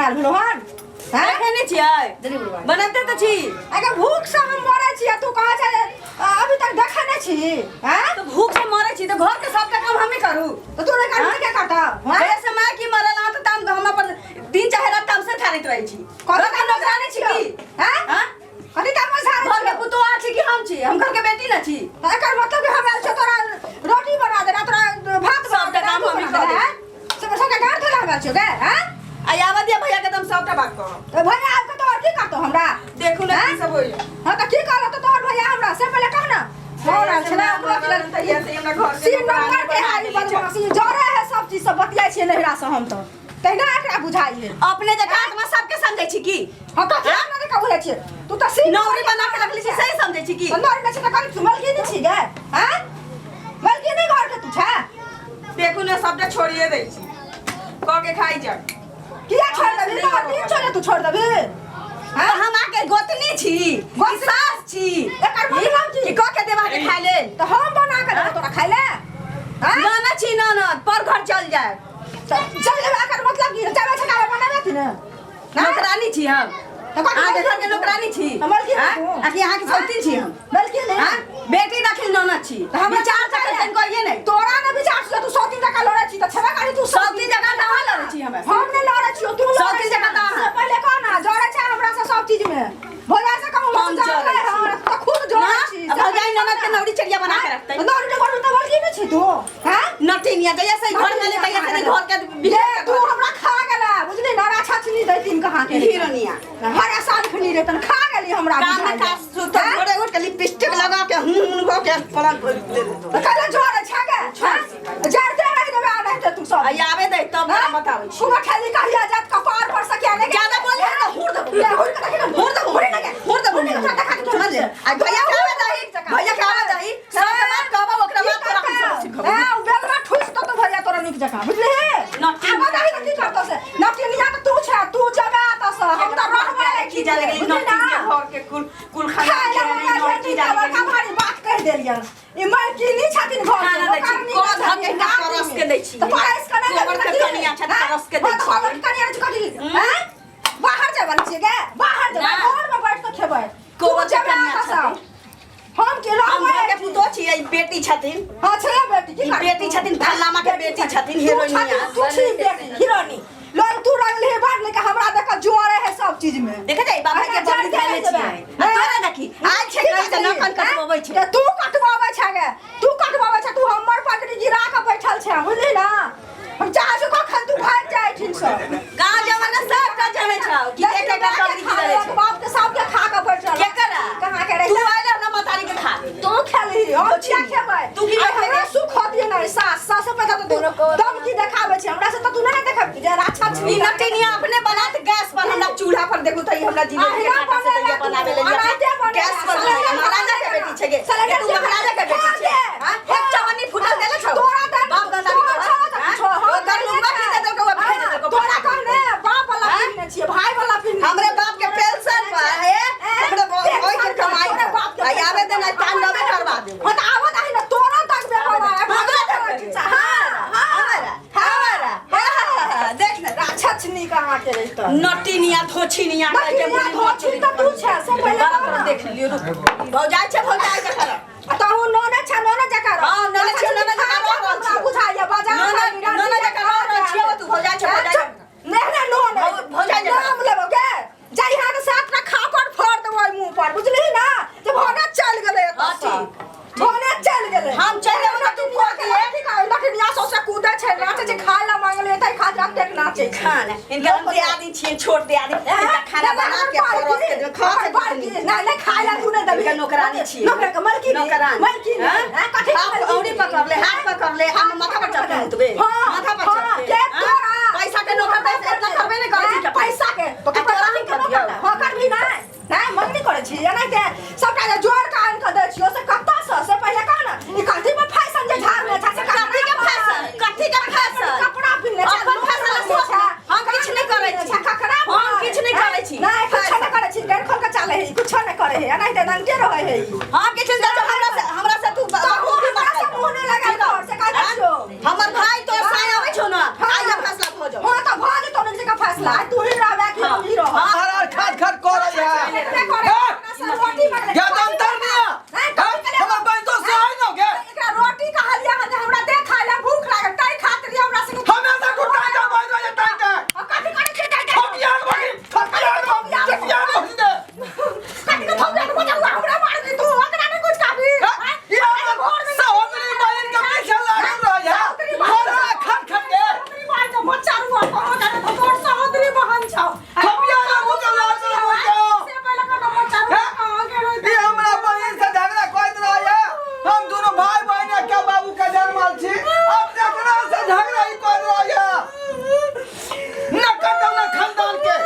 बनायल भेलो हन हैं? देखै नहि छियै जल्दी बुलवा। बनबते तऽ छी अगर भूख से हम मरै छी आ तू कहै छै अभी तक देखै नहि छी हैं? तऽ भूख से मरै छी तऽ घर के सबटा काम हमे करू तऽ तू नहि करबी तऽ के करतौ हैं? जहिया से माय की मरल हँ तऽ ताम हम अपन दिन चाहे रात ताम से थारैत रहै छी कथी घर के नौकरानी छी की हैं? हाँ? कथी ताम झाड़ै घर के छियौ? पुतोह छी कि हम छी हम घर के बेटी न छी तऽ एकर मतलब कि हम आयल छियौ तोरा रोटी बना देना तोरा भात बना सबटा देना, काम आलू हमही बना कऽ देना, हैं? सब सबटा गाड़ थोड़ा हम आयल छियौ गे हैं? आ आबऽ दिया भैया के तऽ हम सबटा बात कहब तऽ भैया आबि कऽ तोहर की करतौ हमरा देखू ने की सब होइया हाँ तऽ की कहलौ तऽ तोहर भैया हमरा से पहिले कह ना फोन आयल छलै ओकरो तहिया से हमरा घर के सीन नौकरानी नंबर के बना हारी देने छै। बदमाशी जरे है सब चीज सब बतियाइ छियै नहिरा से हम तऽ तहिना एकरा बुझाइ है अपने जकाँ आत्मा सबके समझै छी की हम कथी अपना देखा बुझाइ छियै तू तऽ सीन नौकरी बना के रखली छी सही समझै छी की नौरी नहि छै तऽ करी तू मलकी नहि छी गे हैं मलकी नहि घर के तू छै देखू ने सबटा छोड़िए दै छी कऽ के खाइ जा किया छोड़ देबी तो तीन छोड़े तू छोड़ देबी हैं हम आके गोतनी छी गोतनी? सास छी एकर मतलब की? की कऽ के देबा के खाइ लेल तऽ हम बना के देबो तोरा खाइ ले हैं ना छी ना ना पर घर चल जाए चल जेबै एकर मतलब की चावे छकावे बनाबे थी ने नौकरानी छी हम तऽ कथी अहाँके घर के नौकरानी छी हमर की हाँ? तू? आ कि अहाँके सौतीन छी हम बल्कि नहीं हाँ? बेटी रखिल ननद छी तऽ हमरा विचार तऽ कतन कहिए नहि तोरा ने विचार से तू सौतीन जकाँ लड़ै छी तऽ छेबे करी तू सौतीन जकाँ तऽ अहाँ लड़ै छी हमरा हम नहि लड़ै छियौ तू लड़ै सौतीन जकाँ तऽ अहाँ। से पहिले कह ना जड़ै छै हमरा से सब चीज में भौजाई से कहूँ हम जड़ै छी। हमरा तऽ खुद जड़ै छी ना भौजाई ननद के नौरी चढ़िया बना के रखतै नौरी के बनू तऽ बल्कि नहि छी तू हैं नटिनिया जहिया से घर में ले तहिया से नहीं घर के ले तू हमरा खा गेला बुझली ना राछा छिनी दैतिन कहाँ के हिरोनिया हर साल खनी रे तन खा गेली हमरा काम में बुझाइए। काज सुत भोरे उठ के लिपस्टिक लगा के हूं हूं कऽ के पलंग पर दे देतो तऽ कैला जड़ै छै गे हैं? जड़ते रहि देबै आ नहि तऽ तू सब आ आबे दे तब हैं? हम बताबै छी सुबह खेली कहिया जात कपार पर से क्या नहीं ज्यादा बोले है तो हुर देबो ले हुर के देखी ना हुर देबो हुर के हुर देबो हुर के देखा के समझ ले आ भैया के आवे दही भैया के आवे दही सब के बात कहबो ओकरा बाद तोरा हम सब सिखबो हां उ बेलना ठुस तो तो भैया तोरा निक जका बुझली नटिन आब दही त की करतो से नटिनिया त तू छै तू जबे त से हम त रहबै की जाने गेली बुझली नटिन ना? के घर के कुल कुल खाना खाय के ला नहीं मंगा नटी लियन जाने बड़का गेली भारी बात कहि देलियन ई मलकिनी छथिन घर के खाना दै छी, नौकरानी कऽ छथिन, धऽ के आदमी। तरस के दै छी। तऽ परस के नहि गोबर देबै के तऽ की? कनिया छथि, हैं? तरस के दै हाँ, तऽ छी। गोबर के कनिया छै कथी हैं? बाहर जाय वाली छियै गे बाहर जेबै ना। घर में बैठ के खेबै तू गोबर के जेबै कनिया एतऽ सँ। छथिन। हम के हम रहबै घर के पुतोह छी ई बेटी छथिन हाँ छै बेटी की ई करबै बेटी तू? छथिन फल्लामा के बेटी छथिन तू हीरोइनिया छथिन, तू छी बेटी हीरोनी लोग तू रंगल हे बात लेके हमरा देख जोड़े है सब चीज में देखे जाई बाबा के बड़ी धैले छियै आ तोरा देखी आज छै कहीं से नखन कटबबै छै ते तू कटवाबै छै गे तू कटवाबै छै तू हमर पगड़ी गिरा के बैठल छै बुझली ना हम चाहै छी कखन तू भागि जाय एहिठिन से गाँव जमाना सब का जानै छौ कि एक एक पगड़ी गिरले छै बाप के सब के खा के बैठल केकरा कहाँ के तू रहिता आइल हमरा मतारी के खा तू खेलही हम किया खेबै तू की आइ खेबै? हमरा सुख होतिए नहि सास सास से पैदा तऽ तू दम की देखाबै छै हमरा से तऽ तू नहि देखाबै जे अच्छा छी ई नटिनिया अपने बनात गैस पर हमरा चूल्हा पर देखू त ई हमरा जिलेबी के अहिना काटा से बनेला तैया बनावे ले अनाहिते बनेला। गैस पर सिलेंडर महाराजा के बेटी छै गे सिलेंडर तू महाराजा के बेटी छै हां एक चवन्नी फुटल देले छौ तोरा दे बाप दादा तोरा छौ तऽ कुछो, हम ओकर लुंगा की दे देलकौ भेज देलकौ तोरा कहने बाप वाला पिन्हने छियै भाई वाला पिन्हने हमरे बाप के पेंशन पर है हमरे ओइ के कमाई तोरे बाप के आई आवे देना तांडवे करवा देबो हां तऽ आबो दही ने तोरा तक बे हमरा हमरा तक हां हमरा हमरा हां देख ने राक्षस नी कहाँ के रहिता नटिनिया धोछिनिया कह के नटिनिया धोछिन तऽ तू छै, से पहिले बड़ा कह ना। देख लियो रुक भौजाई छै भौजाई के करब आ तहु नोने छै नोने जकाँ रह। हाँ, नोने छै, नोने जकाँ रह रहल हमरा छियौ। बुझाइए बाजार नोने- खाइ, नोने जकाँ रह रहल छियौ, तू भौजाई छै, भौजाई चुप, नहि नहि नोने भौजाई जकाँ। नाम लेबौ गे जाई हाथ साथ में खापड़ फोड़ देबौ ओहि मुँह पर बुझलिही ना जे भोने चल गेलै एतऽ हाँ, सँ। ठीक, भोने चल गेलै हम चलि जेबौ तऽ तू फोड़ दिहे। की कहै लखनिया सौसे कूदै छै नाचै छै खाय ला मांगले तै खातिर अतेक नाचै छै खाना इनका हम दियादी छियै छोट दियादी इनका खाना बना के परोस के देबै खा के बड़की नहीं नहीं खाय ला तू नहीं देबी इनका नौकरानी छियै नौकरा के मलकी नौकरानी मलकी हाँ? हां कथी हाथ औरी पकड़ ले हाथ पकड़ ले हम माथा पर चढ़ के मुतबे हाँ, माथा पर हाँ, चढ़ के तोरा पैसा के नौकर दे इतना करबे नहीं करै छी पैसा के तो तोरा हम के नौकर हां करबी नहीं नहीं मंगनी करै छी एना के सबटा जे जोड़ के आनि के दै छियो से कत्ता से से पहिले कह ना ई कथी में फैशन जे झाड़ने छै से कथी के फैशन कथी के फैशन कपड़ा पिन्हने छै अपन फैशन लोक सोच हम किछु नहि करै छी ककरा हम किछु नहि करै छी नहीं कुछो नहि करै छी गैर खोल के चाले है कुछो नहि करै है एना के नंगे रहै है ई हम किछु नहि करै छी। हमरा से तू तहु हमरा से मुँह नहि लगाइ कर से कहै छियौ हमर भाई तोर साय आबै छौ ना हाँ। आइया फैसला भऽ जाउ हाँ तऽ भऽ जेतौ नीक जकाँ फैसला तू ही रहबे देखबे करे हमरा से रोटी मंगले गे दंतर निया हमर बहन तो से आई न गे एकरा रोटी कहलिया हन जे हमरा दे खाय ला भूख लागल तै खातिर हमरा संगे हमेशा तू टाइम बहन रहे टाइम आ कथी करै छियै टाइ टाइ ठोकियान बगी ठोकियान बगी ठोकियान बगी दे कथी के थोपड़ा के बचा हुआ हमरा मार दी तू ओकरा नहीं कुछ कहबी ई हमर सहोदरी बहन के पीछे लागल रहे है हर खट खट के सहोदरी बहन के मचारुआ कहो जाने तो तोर सहोदरी बहन छौ थपिया ना मुझे लागल मुझे से पहले कोनो मचारुआ कहो गेलो ई हमरा बहन से झगड़ा करैत रहे हम दोनों भाई बहन के बाबू के जन्मल छी अब एकरा से झगड़ा ही कर रहे न कटौ न खानदान के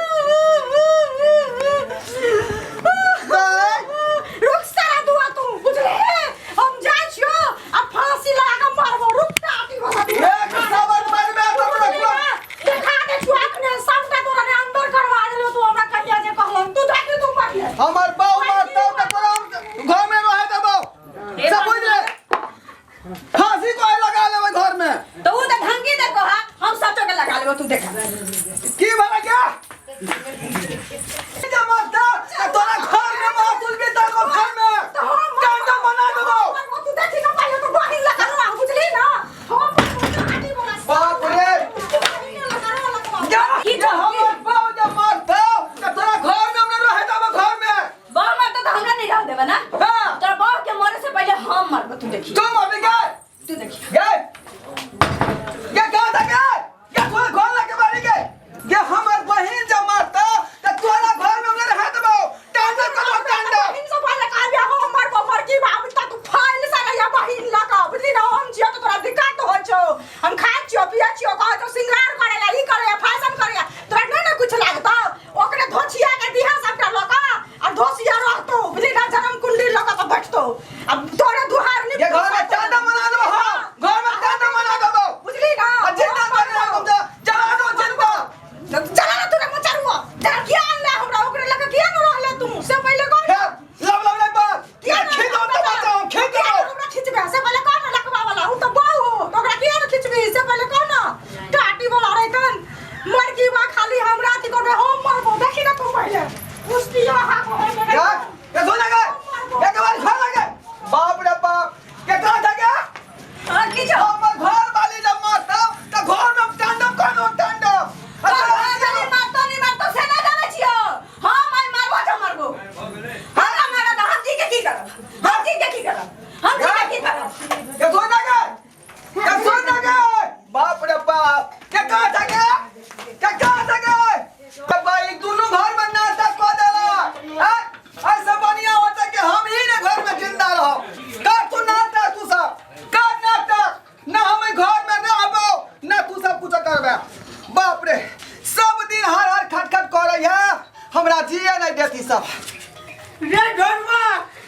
दाइ, रुक सारा दुआ तू बुझले हम जाइ छियो आ फांसी लगा के मरबो रुक टाटी बसा दी एक सबर मरबे तब रखबो देखा दे छुआ अखने सबटा तोरा ने अंदर करवा देलो तू हमरा कहिया जे कहलन तू देख तू पहिले हमर बाऊ मारतौ त तोरा हम घर में रहे देबौ सब बुझ ले फांसी को लगा लेबै घर में तो ऊ त ढंगी देखो हा हम सचो के लगा लेबो तू देखा की भला क्या जे मारता तोरा घर में मातुल भी तोरा घर में तो हम टांडा बना देबौ मरबो तू देखी ना पहिले तू बहिन लगा रहा बुझली ना हम टाटी बना बाप रे तू बहिन लगा रहा लगवा जा की जा हमर बाऊ जे मारतौ त तोरा घर में हमरा रहे देबौ घर में बाह मरतो त हमरा नहीं रह देबे ना हां तोरा बाह के मरे से पहले हम मरबो तू देखी तू मरबी के तू देखी गे गे कहाँ था गे गे तोरा घर लगे बारी गे गे हमर बहिन जब मारता त तोरा घर में हमरा रहे देबौ टांडा करो टांडा बहिन से पहिले कहलियै हम मरबो मरकी बाबू त तू फाइल सारा या बहिन लगा बुझली ना हम छियो त तोरा दिक्कत होइ छौ हम खाइ छियो पियै छियो कहै छौ श्रृंगार करे ला ई करे ला फैशन करे ला तोरा नहि ने कुछ लागतौ ओकरे धोछिया के दिहा सबटा लऽ कऽ आ धोसिया रहतौ बुझली ना जन्म कुंडली लऽ कऽ तऽ बैठतौ आ तोरे दुहार नि गे घर में टांडा मना देबौ हां घर में टांडा मना देबौ बुझली ना आ जिंदा कर रहे हम जला दो जिंदा चला ना तोरे मचरुआ चल किया अनले हमरा ओकरे लऽ कऽ किया न रहले तू से पहिले कह हे लब लब लब बात किया खींच दो तो बचाओ खींच दो हमरा खिचबे से पहिले कह ना लकवा वाला उ त बहु हो तो ओकरा किया न खिचबी से पहिले कह ना टाटी वाला रे कन मरकी बा खाली हमरा अथी करबे हम मरबो देखी ना तू पहिले पुष्टिया हाथ होय में क्या ये सुन गए एक बार घर लगे बाप रे बाप के कहाँ था क्या हां की छौ हमर घर वाली जब मारता त घर में तांडव कर दो तांडव तोर घर वाली मारतो नहीं मारतो से ना जानै छियो हम आइ मरबो त मरबो हमरा मारा त हम जी के की करब हम जी के की करब हम जी के की करब के सुन गए के सुन गए बाप रे बाप के कहाँ था क्या के कहाँ था गए के भाई दोनों घर में नाटक कर देला हैं ऐसा बढ़िया होता कि हम ही ने घर में जिंदा रहो कर तू नाटक तू सब कर नाटक ना हम घर में ना आबो ना तू सब कुछ करबे बाप रे सब दिन हर हर खट खट कर रही है हमरा जिए नहीं देती सब रे ढोलवा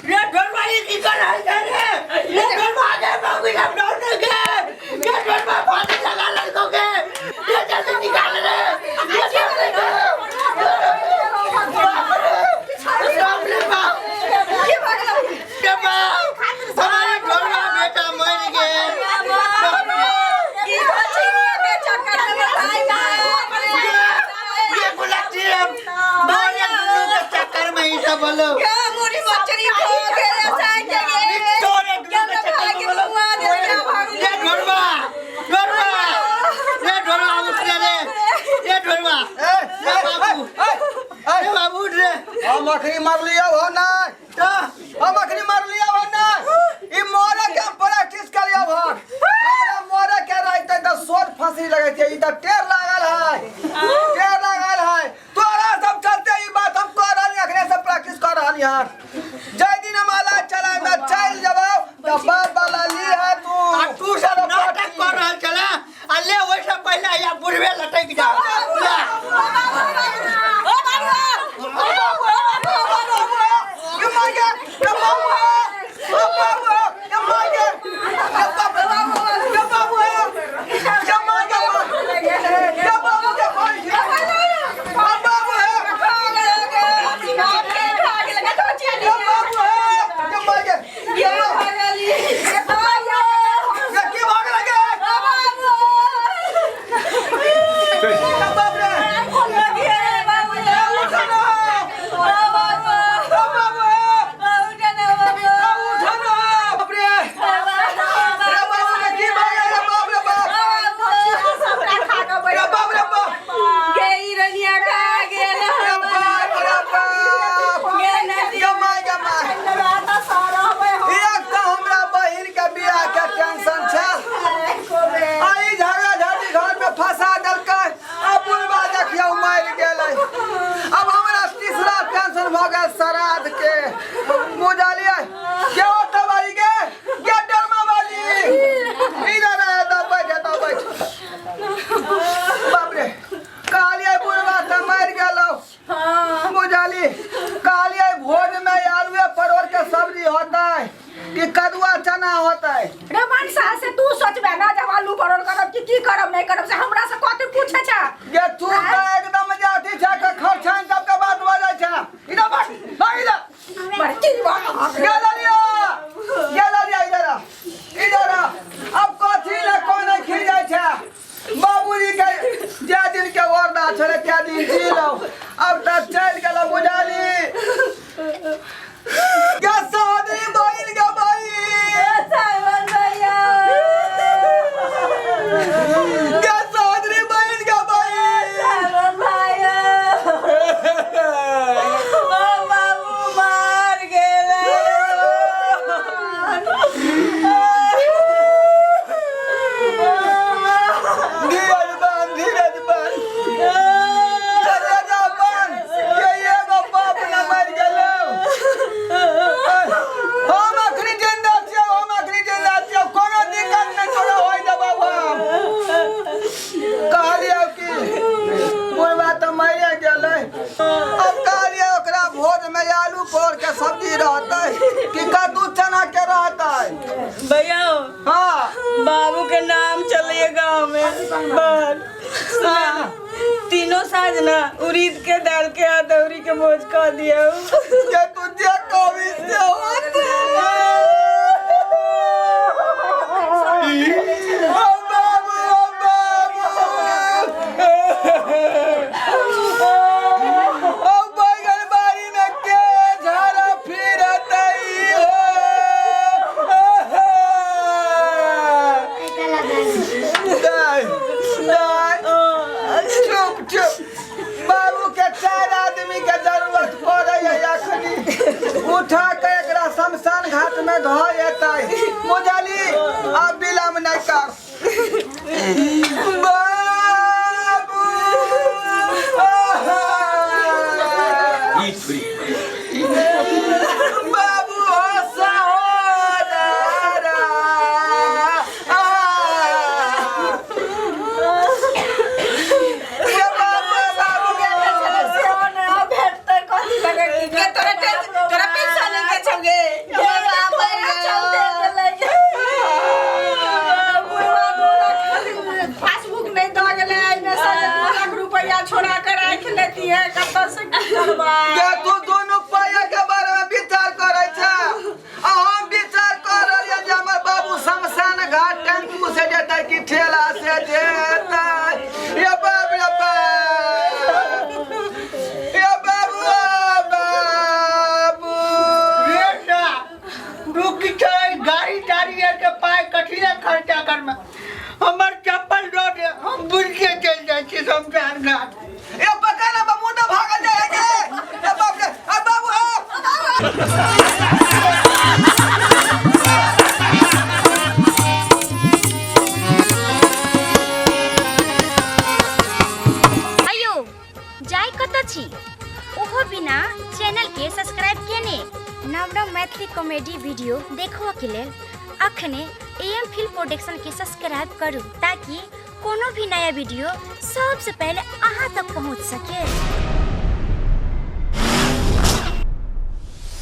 रे ढोलवा ये की कर रहल छै रे रे ढोलवा के बाबू सब ढोल के रे ढोलवा फांसी लगा लड़को के रे जल्दी निकाल रे रे जल्दी बाप रे बाप रे बाप की भऽ गेलौ रे बाप हमारे ढोलवा बेटा मर गए बाप रे ई धोछिनिया के चक्कर में भाई ये गुलाटी मारे गुल्लू के चक्कर में ही सब बोलो क्या मुरी मछली खो गेल ऐसा के गे तोरे गुल्लू के चक्कर में बोलो ये ढोलवा ढोलवा ये ढोलवा उठ रे रे ये ढोलवा ए ए बाबू ए, ए, ए बाबू उठ रे हम अखनी मर लिया हो ना तो हम अखनी मर लिया हो ना ई मोरे के हम प्रैक्टिस कर लिया हो हमरा मोरे के रहते त सोच फांसी लगैते ई त टेर लागल है टेर लागल है तोरा सब चलते ई बात हम कर रहली अखने से प्रैक्टिस कर रहली हन जय दिन हम आला चलाए में चल जबो त बाप वाला ली है तू आ तू सब नाटक कर रहल छला आ ले ओइ से पहिले या बुढ़वे लटक जा ले ओ बाबू ओ बाबू ओ बाबू ये मार गया ये बाबू है ये बाबू है ये मार गया ये बाबू ये बाबू है ये मार गया ये बाबू के भाई ये बाबू है ये बाबू है ये मार गया ये बाबू ये की भाग लगे ये बाप रे श्राद्ध के बुझलियै के ओतऽ बारी के के डरमा वाली इधर आ एतऽ बैठ एतऽ बैठ बाप रे कहलियै बुढ़वा तऽ मरि गेलौ बुझली कहलियै भोज में आलुए परोड़ के सब्जी होतै कि कदुआ चना होतै रे मनसा से तू सोचबे ना जब आलू परोड़ करब कि की करब नहीं करब से हमरा से कथी पूछे छा ये तू तऽ एकदम जे अथी छै के खर्चान सबके बात बजै छै इधर बैठ भाग इधर बड़की बात ये ललिया ये ललिया इधर आ इधर आ अब कथी ले कोने खी जाइ छै बाबूजी के जे दिन के वर्दा छलै ते दिन जीलौ अब तऽ चलि गेलौ बुझाली गे सहोदरी बहिन गे बहिन साइमन भैया गे सहोदरी बहिन गे बहिन साइमन भैया ओ बाबू मार गेलै धीरज बान धीरज बान धीरज बान ये एगो बाप न मरि गेलौ हम अखनी जिंदा छियौ हम अखनी जिंदा छियौ कोनो दिक्कत नहि तोरा होय देबौ हम कहलियौ कि बुढ़वा तऽ मरिए गेलै अब कहलियै ओकरा भोज में आलू परोड़ के सब्जी रहतै कि कद्दू चना के रहतै भैया हाँ बाबू के नाम चलिए गांव में पर हाँ। तीनों साँझ ना उड़ीद के दाल के अदौरी के भोज कह दिया के तू जे कवि से होत ओ बाबू ओ बाबू ओ बैगन बाड़ी में के झाड़ा फिरतई हो नहीं नहीं चुप चुप बाबू के चार आदमी के जरूरत पड़े है अखनी उठा के एकरा शमशान घाट में धो एतै बुझली अब विलम्ब नहीं कर बाबू आहा। बाबू हो सहोदरा आ। ये बाबू बाबू के तोरा तोरा पैसा लेके छौगे पासबुक नहीं दऽ गेलै एहिमे से जे 2 लाख रुपया छोड़ा के राखि लेती है कतऽ से की करबै के तू दुनू पाया के बारे में विचार करै छ आ हम विचार कर रहलियै जे हमर बाबू शमशान घाट टेम्पू से जेतै कि ठेला से जेतै ये बाप रे बाप ये बाबू बाबू रे सा रुक छै गाड़ी ताड़ी आर के पाय कथी ले खर्चा करमे हमर चप्पल दऽ दे हम बुझ के चलि जाइ छी शमशान घाट ये पकड़ ना बाबू तो भागल जाए के ए बाप रे ए बाबू ए अयो जाय कतऽ छी ओहो बिना चैनल के सब्सक्राइब केने नव नव मैथिली कॉमेडी वीडियो देखबऽ के लेल अखने ए एम फिल्म प्रोडक्शन के सब्सक्राइब करू ताकि कोनो भी नया वीडियो सबसे पहले अहाँ तक पहुँच सके।